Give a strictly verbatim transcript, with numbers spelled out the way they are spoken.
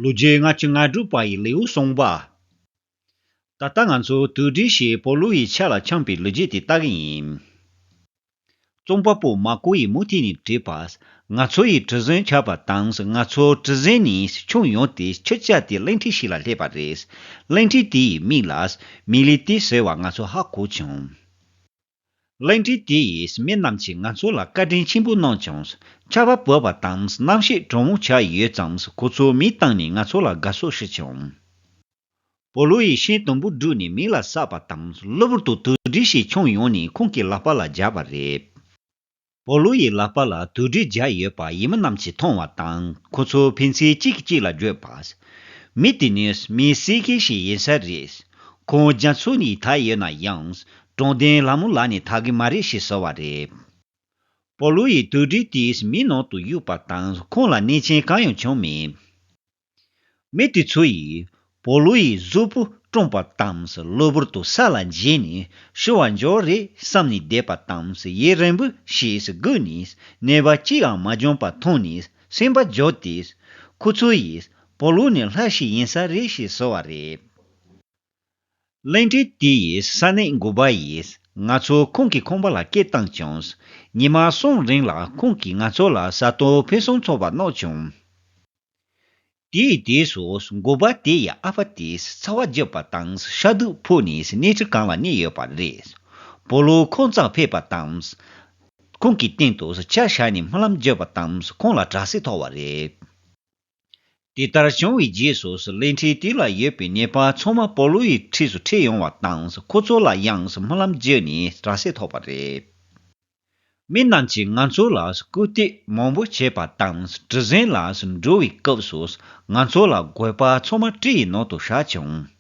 ལོ་རྒྱུས་ལྔ་བཅུ་ང་དྲུག་པ་ཡི་ལེའུ་གསུམ་པ། ད་ལྟ་ང་ཚོ་དུག་སྦྲུལ་ཞིག་པོ་ལུ་ཡི་ཆ་ལ་འཁྱམས་པའི་ལོ་རྒྱུས་དེ་ལྟ་གི་ཡིན། རྩོམ་པ་པོ་མར་ཀོ་ཡིས་མུ་མཐུད་ནས་བྲིས་པ། ང་ཚོ་ཡི་གྲུ་གཟིངས་ཆགས་པ་དང་། ང་ཚོ་གྲུ་གཟིངས་ནས་མཆོངས་ཡོང་སྟེ་ཆུ་བརྒྱབ་སྟེ་གླིང་ཕྲན་ཞིག་ལ་སླེབས་པ་རེད། གླིང་ཕྲན་དེ་ཡི་མིང་ལ་མི་ལི་ཏི་ཟེར་བ་ང་ཚོ་ཧ་གོ་བྱུང་། གླིང་ཕྲན་དེ་ཡི་མི་རྣམས་ཀྱིས་ང་ཚོ་ལ་བཀའ་དྲིན་ཆེན་པོ་གནང་བྱུང་། ཆར་པ་བབས་པ་དང་གནམ་གཤིས་གྲང་མོ་ཆགས་ཡོད་ཙང་། ཁོ་ཚོ་མི་བཏང་ནས་ང་ཚོ་ལ་དགའ་བསུ་ཞུས་བྱུང་། པོ་ལུ་ཡིས་ཤིང་དུམ་བུ་བསྒྲུགས་ནས་མེ་ལ་བསྲེགས་པ་དང་། གློ་བུར་དུ་དུག་སྦྲུལ་ཞིག་མཆོངས་ཡོང་ནས་ཁོང་གི་ལག་པ་ལ་བརྒྱབ་པ་རེད། པོ་ལུ་ཡི་ལག་པ་ལ་དུག་སྦྲུལ་བརྒྱབ་ཡོད་པ་ཡུལ་མི་རྣམས་ཀྱིས་མཐོང་བ་དང་། ཁོ་ཚོ་ཕན་ཚུན་གཅིག་གིས་གཅིག་ལ་བརྗོད་པ། མི་དེ་ནི་མི་གསོད་མཁན་ཞིག་ཡིན་ས་རེད། ཁོང་རྒྱ་མཚོ་ནས་ཐར་ཡོད་ན་ཡང་། དྲང་བདེན་ལྷ་མོའི་ལག་ནས་ཐར་གི་མ་རེད་ཞེས་ཟེར་བ་རེད། པོ་ལུ་ཡིས་དུག་སྦྲུལ་དེ་མེའི་ནང་དུ་གཡུགས་པ་དང་། ཁོང་ལ་ནད་རྐྱེན་གང་ཡང་བྱུང་མེད། མི་དེ་ཚོ་ཡིས་པོ་ལུ་ཡི་གཟུགས་པོ་བཀྲུས་པ་དང་། གློ་བུར་དུ་ས་ལ་འགྱེལ་ནས་ཤི་བར་འགྱུར་རེད་བསམ་ནས་བསྡད་པ་དང་། ཡུན་རིང་པོ་ཞིག་སྒུག་ནས་ནད་པ་གཅིག་ཡང་མ་བྱུང་པ་མཐོང་ནས་སེམས་པ་འགྱུར་ཏེ། ཁོ་ཚོ་ཡིས་པོ་ལུ་ནི་ལྷ་ཞིག་ཡིན་ས་རེད་ཞེས་ཟེར་བ་རེད། གླིང་ཕྲན་དེ་ཡི་ས་གནས་འགོ་པ་ཡིས་ང་ཚོ་ཁོང་གི་ཁང་པ་ལ་སྐད་བཏང་བྱུང་། ཉི་མ་གསུམ་རིང་ལ་ཁོང་གིས་ང་ཚོ་ལ་ཟ་ཏོག་ཕུན་སུམ་ཚོགས་པ་གནང་བྱུང་། དེའི་དུས་སུ་འགོ་པ་དེ་ཡི་ཨ་ཕ་དེས་ཚ་བ་རྒྱབ་པ་དང་། ཤ་དུག་ཕོག་ནས་གནས་ཁྲི་སྒང་ལ་གནས་ཡོད་པ་རེད། པོ་ལུ་ཁོང་རྩར་ཕེབས་པ་དང་། ཁོང་གི་སྟེང་དུ་ཆ་བཞག་ནས་སྨོན་ལམ་བརྒྱབ་པ་དང་། ཁོང་ལ་དྲག་སྐྱེད་ཐོབ་པ་རེད། དེ་ལྟར་བྱུང་བའི་རྗེས་སུ་གླིང་ཕྲན་དེ་ལ་ཡོད་པའི་ནད་པ་ཚང་མ་པོ་ལུ་ཡི་འཁྲིས་སུ་ཁྲིད་ཡོང་བ་དང་། ཁོ་ཚོ་ལ་ཡང་སྨོན་ལམ་བརྒྱབ་ནས་དྲག་སྐྱེད་ཐོབ་པ་རེད། མི་རྣམས་ཀྱིས་ང་ཚོ་ལ་སྐུར་འདེབས་མང་པོ་བྱས་པ་དང་། གྲུ་གཟིངས་ལ་འགྲོ་བའི་སྐབས་སུ་ང་ཚོ་ལ་དགོས་པ་ཚང་མ་གྲི་ཡི་ནང་དུ་བཞག་བྱུང་།